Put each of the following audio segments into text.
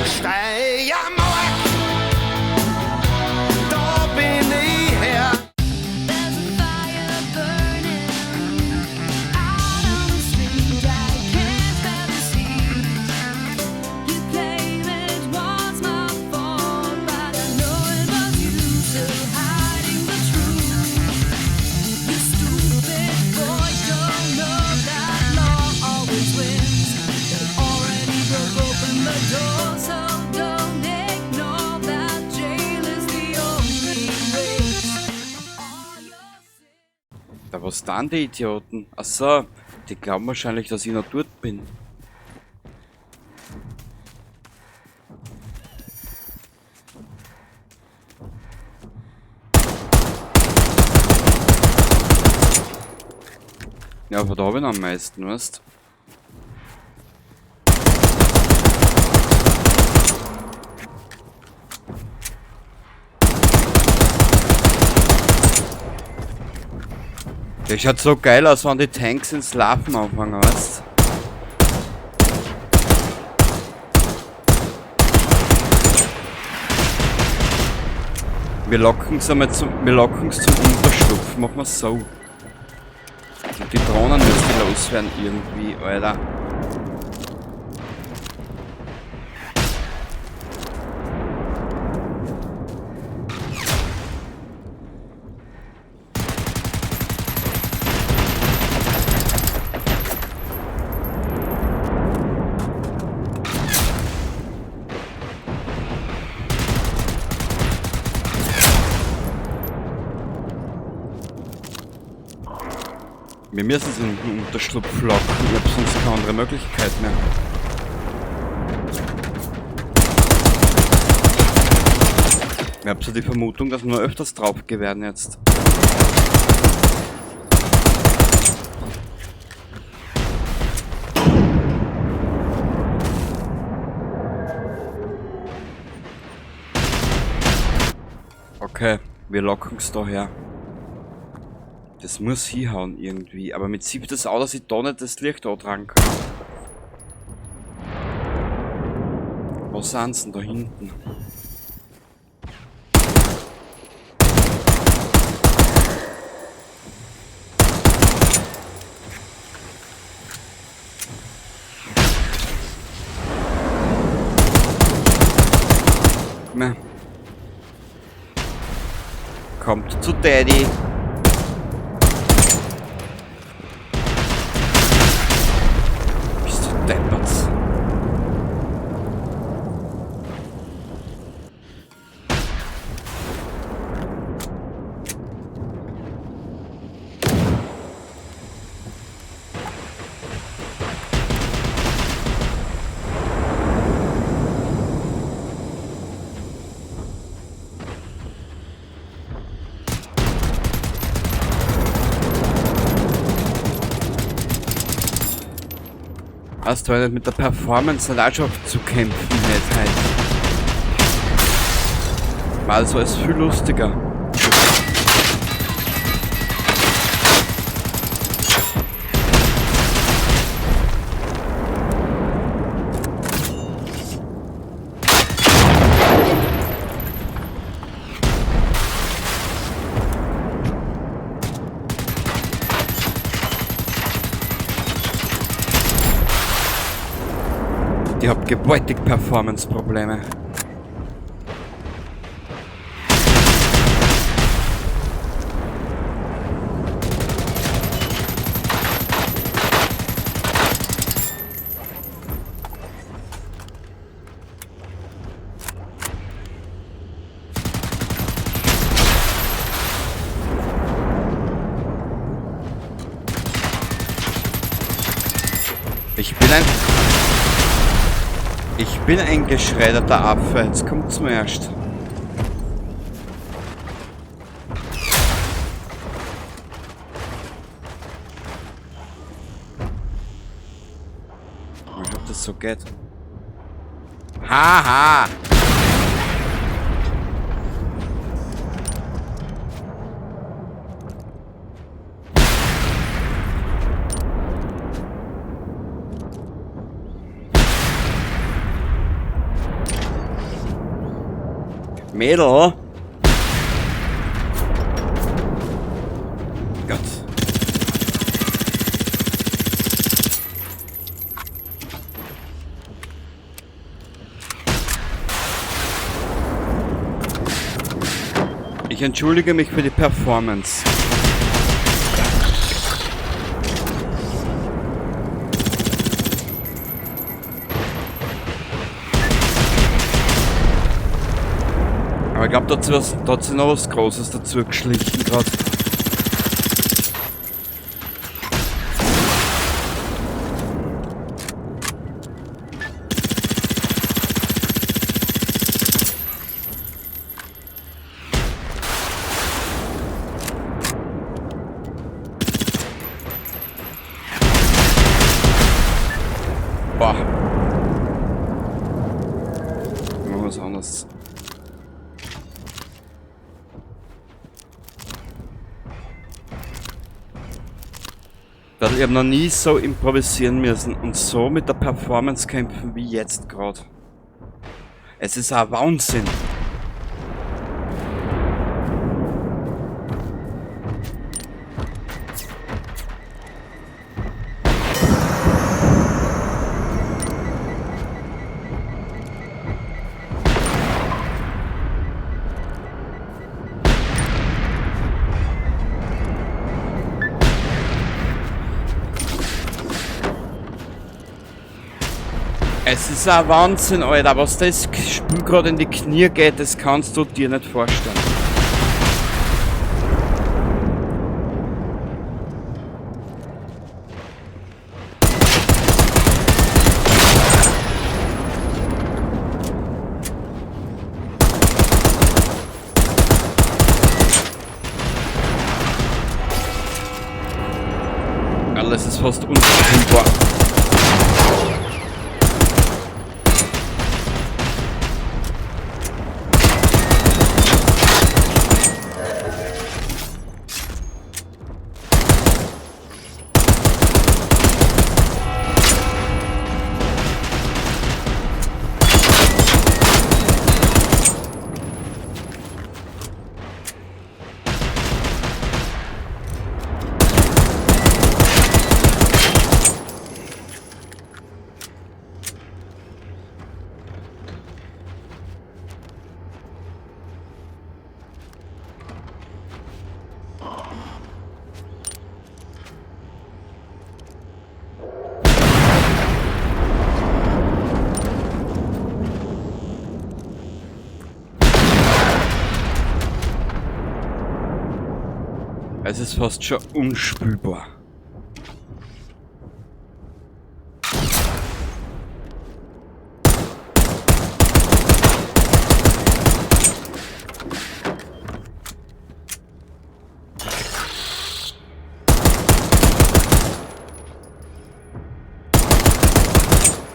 Steiermark, da bin ich her. There's a fire burning out on the street. I can't bear this heat. You claim it was my fault, but I know it was you still hiding the truth. You stupid boy, don't know that law always wins. They already broke open the door, so don't ignore that jail is the only race. All your sins. Da was dann die Idioten? Ach so, die glauben wahrscheinlich, dass ich noch dort bin. Ja, aber da hab ich noch am meisten, weißt? Der schaut so geil aus, wenn die Tanks ins Laufen anfangen, weißt? Wir locken's einmal zum, wir locken's zum Unterschlupf, machen wir's so. Und die Drohnen müssen loswerden irgendwie, Alter. Wir müssen sie in den Unterschlupf locken, ich hab sonst keine andere Möglichkeit mehr. Ich hab so die Vermutung, dass wir noch öfters drauf werden jetzt. Okay, wir locken's da her. Das muss hinhauen irgendwie, aber mit sieht das aus, dass ich da nicht das Licht antragen kann. Wo sind's denn da hinten? Komm her. Kommt zu Daddy. Bist du deppert? Hast du nicht mit der Performance nicht auch schon zu kämpfen nicht halt. Mal so ist viel lustiger. Ich hab gewaltig Performance-Probleme. Ich bin ein... Ich bin ein geschredderter Affe. Jetzt kommt's mir erst. Ich hab das so geht. Haha! Mädel! Gott. Ich entschuldige mich für die Performance. Aber ich glaub, da hat sich noch was Großes dazu geschlichen grad. Boah. Machen wir was anderes. Ich hab noch nie so improvisieren müssen und so mit der Performance kämpfen wie jetzt grad. Es ist ein Wahnsinn. Es ist ein Wahnsinn, Alter, was das Spiel gerade in die Knie geht, das kannst du dir nicht vorstellen. Alles ist fast unverfügbar. Es ist fast schon unspülbar.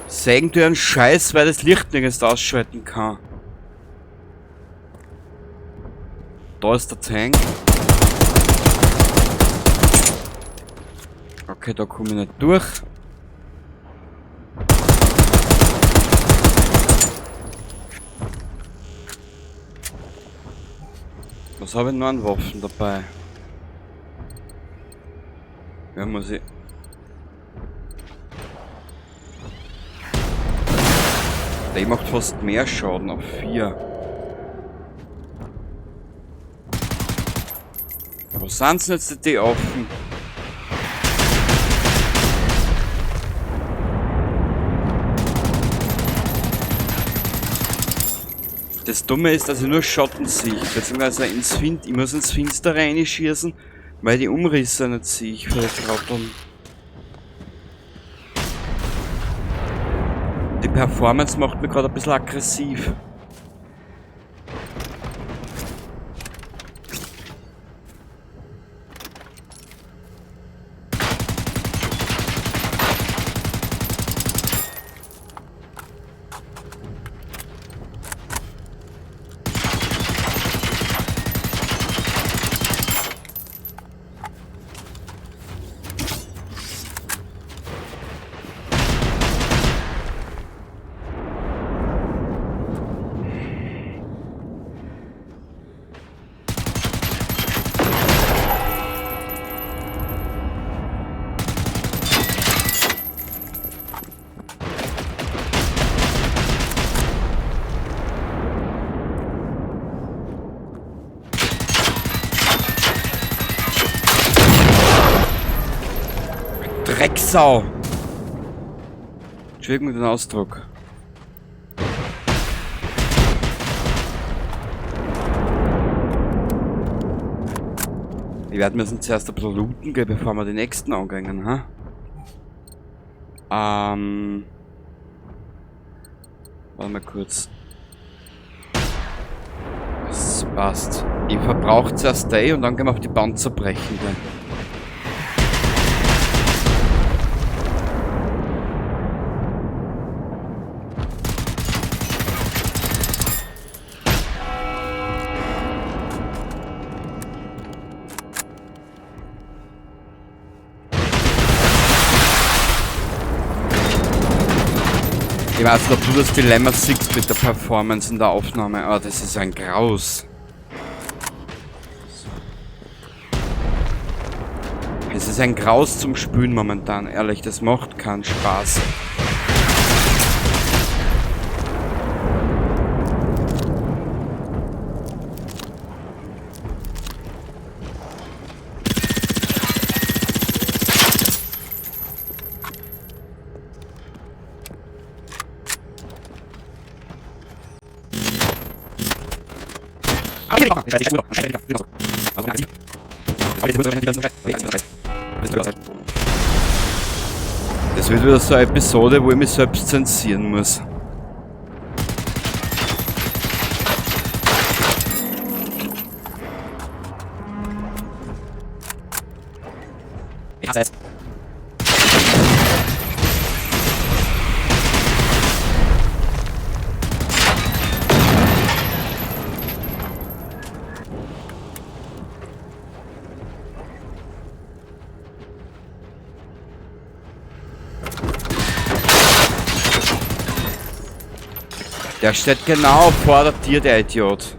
Sägen du einen Scheiß, weil das Licht nirgends ausschalten kann. Da ist der Tank. Okay, da komme ich nicht durch. Was habe ich noch an Waffen dabei? Ja, muss ich. Der macht fast mehr Schaden auf 4. Wo sind denn jetzt die offen? Das Dumme ist, dass ich nur Schatten sehe, beziehungsweise ins Fin-, ich muss ins Finster reinschießen, weil die Umrisse nicht sehe für die Trotteln. Die Performance macht mich gerade ein bisschen aggressiv. Drecksau! Entschuldigung den Ausdruck. Wir werden müssen zuerst ein bisschen looten gehen, bevor wir die nächsten angehen, ha? Warte mal kurz. Das passt. Ich verbrauche zuerst die und dann gehen wir auf die Panzerbrechende. Ich weiß nicht, ob du das Dilemma siehst mit der Performance in der Aufnahme, aber das ist ein Graus. Es ist ein Graus zum Spülen momentan, ehrlich, das macht keinen Spaß. Das wird wieder so eine Episode, wo ich mich selbst zensieren muss. Ich hasse es. Der steht genau vor der Tür, der Idiot.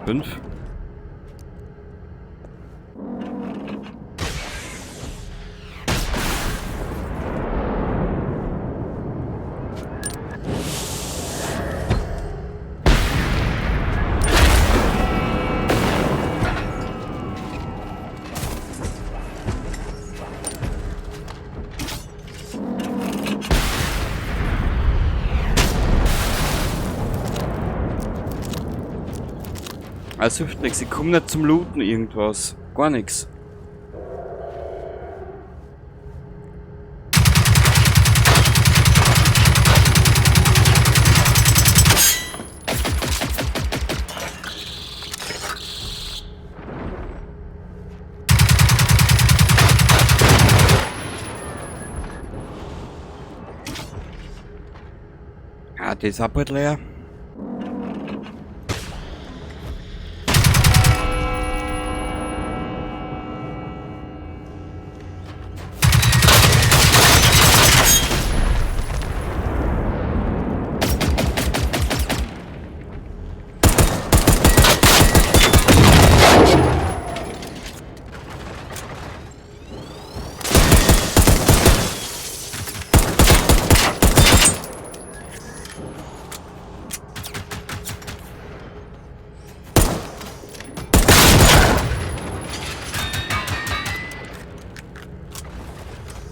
5. Es hilft nichts, ich komm nicht zum Looten irgendwas. Gar nichts. Ah, das ist auch bald leer.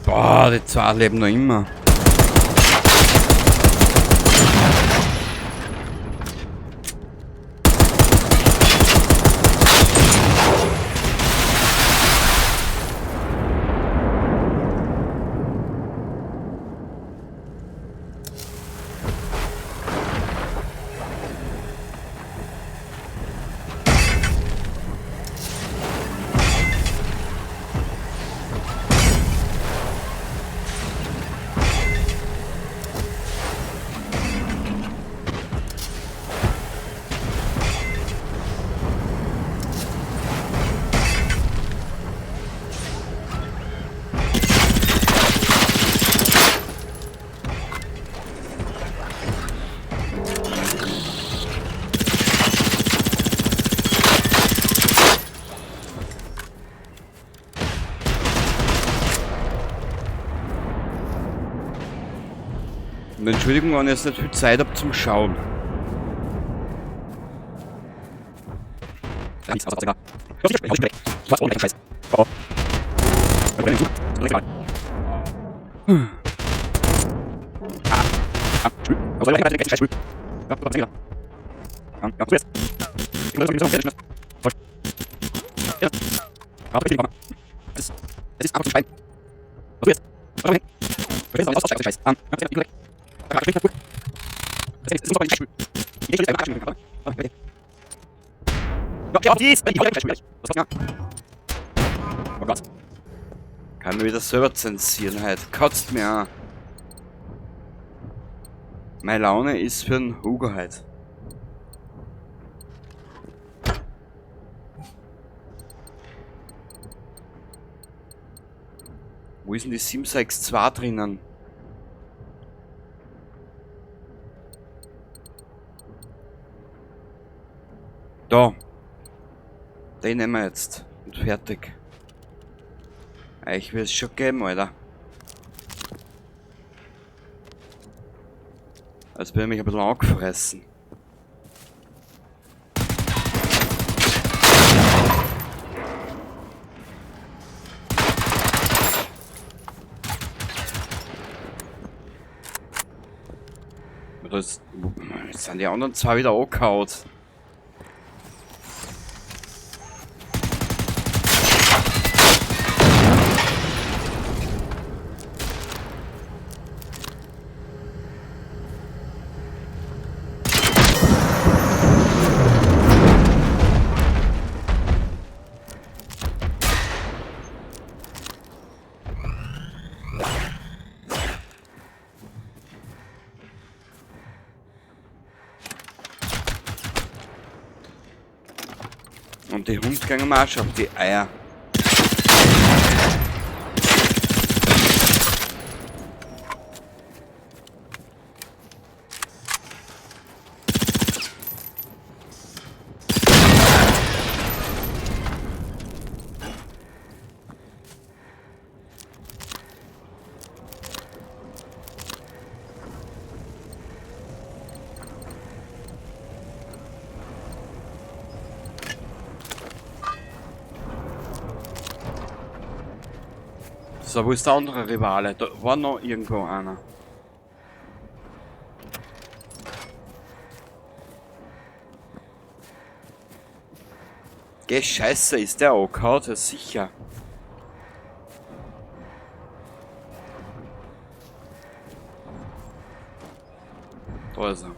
Boah, die zwei leben noch immer. Und Entschuldigung, wenn ich jetzt nicht viel Zeit hab zum Schauen. Oh Gott. Kann mir wieder selber zensieren heute. Kotzt mir an. Meine Laune ist für den Hugo heute. Wo ist denn die 762 drinnen? Da. Den nehmen wir jetzt. Und fertig. Ich will es schon geben, Alter. Als bin ich mich ein bisschen angefressen. Das, jetzt sind die anderen zwei wieder angehauen. Und die Hund gingen mir auch schon auf die Eier. So, wo ist der andere Rivale? Da war noch irgendwo einer. Geh, Scheiße, ist der angehauen? Ja, sicher. Da ist er.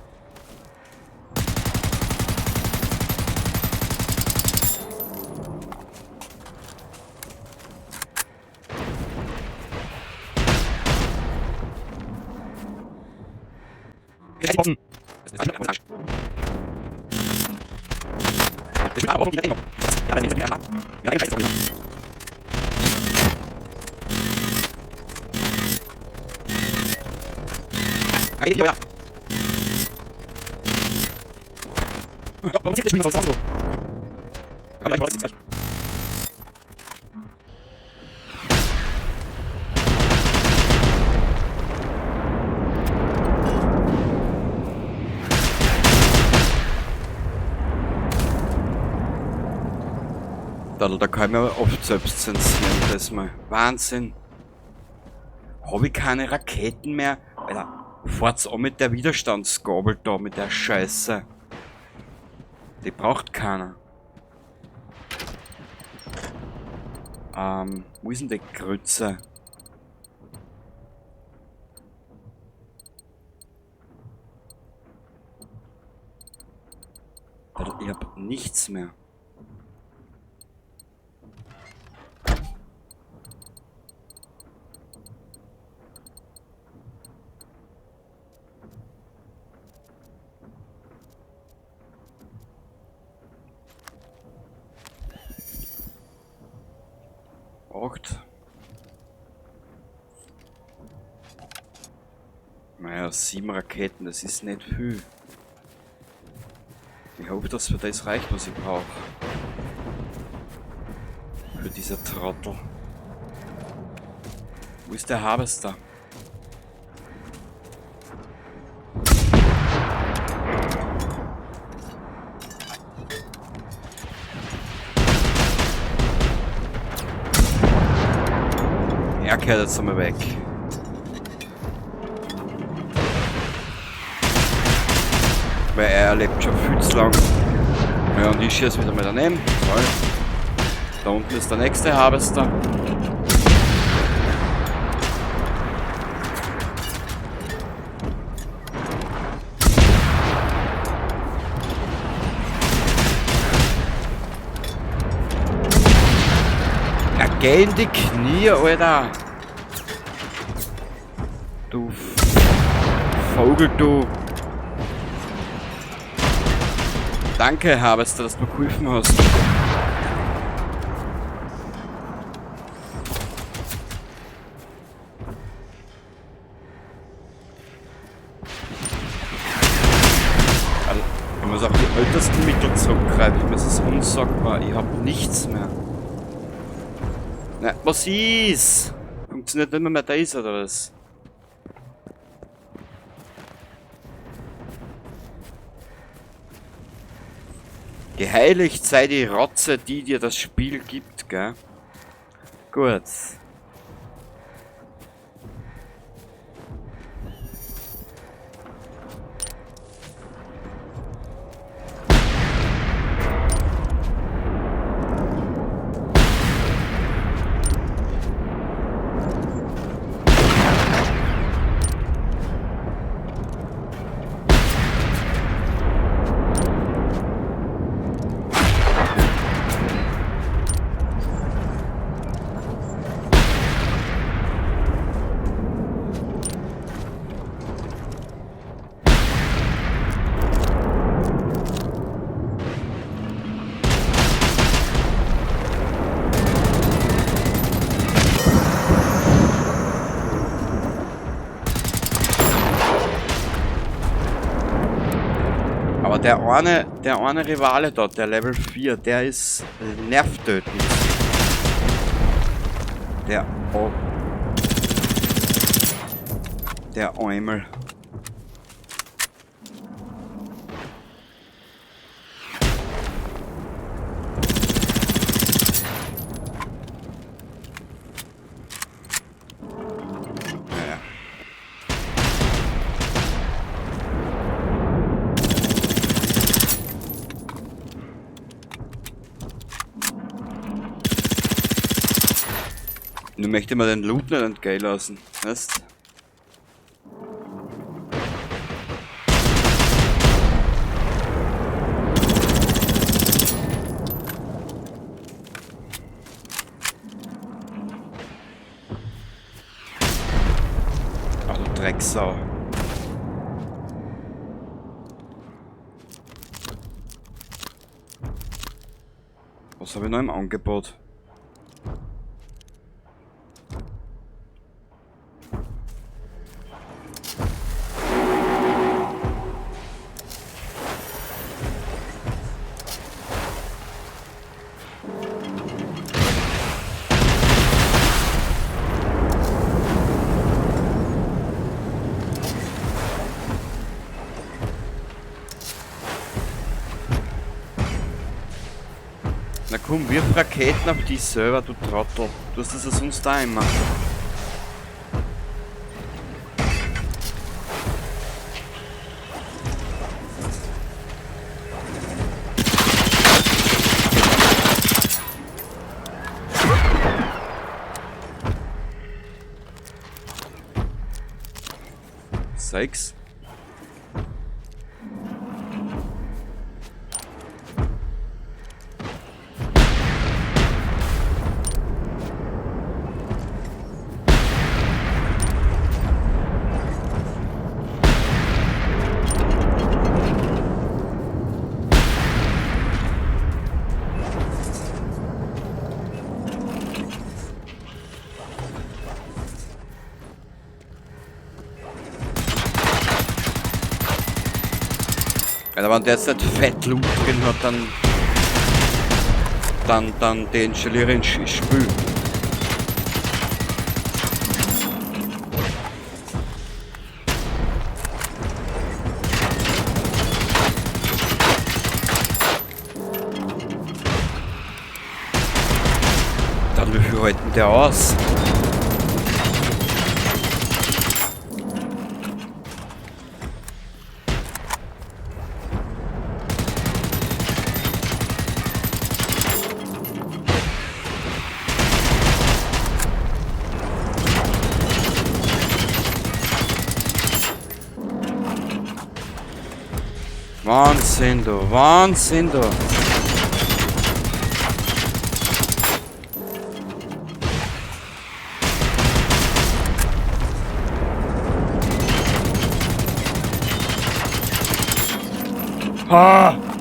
Da kann ich mir oft selbst zensieren, das mal. Wahnsinn. Hab ich keine Raketen mehr? Alter, fahrt's an mit der Widerstandsgabel da, mit der Scheiße. Die braucht keiner. Wo ist denn die Grütze? Alter, ich hab nichts mehr. 8. Naja, 7 Raketen, das ist nicht viel. Ich hoffe, dass für das reicht, was ich brauche. Für dieser Trottel. Wo ist der Harvester? gehört jetzt einmal weg. Weil er lebt schon viel zu lang. Ja, und ich schieße wieder mal daneben. Toll. Da unten ist der nächste Harvester. Ja, geh in die Knie, Alter! Du Vogel, du! Danke, Harvester, dass du mir geholfen hast. Also, ich muss auf die ältesten Mittel zurückgreifen. Es ist unsagbar. Ich hab nichts mehr. Na, was ist? Funktioniert nicht mehr das oder was? Geheiligt sei die Rotze, die dir das Spiel gibt, gell? Gut. Aber der eine Rivale dort, der Level 4, der ist nervtötend. Der Eumel. Nun möchte man den Loot nicht entgehen lassen, weißt? Ach du Drecksau. Was habe ich noch im Angebot? Na komm, wirf Raketen auf die Server, du Trottel. Du hast das ja sonst da immer. Sechs. Alter, wenn der jetzt nicht fett Loot drin hat, dann deinstalliere ich das Spiel. Dann, wie viel hält denn der aus? Wahnsinn, du. Wahnsinn, du. Ah!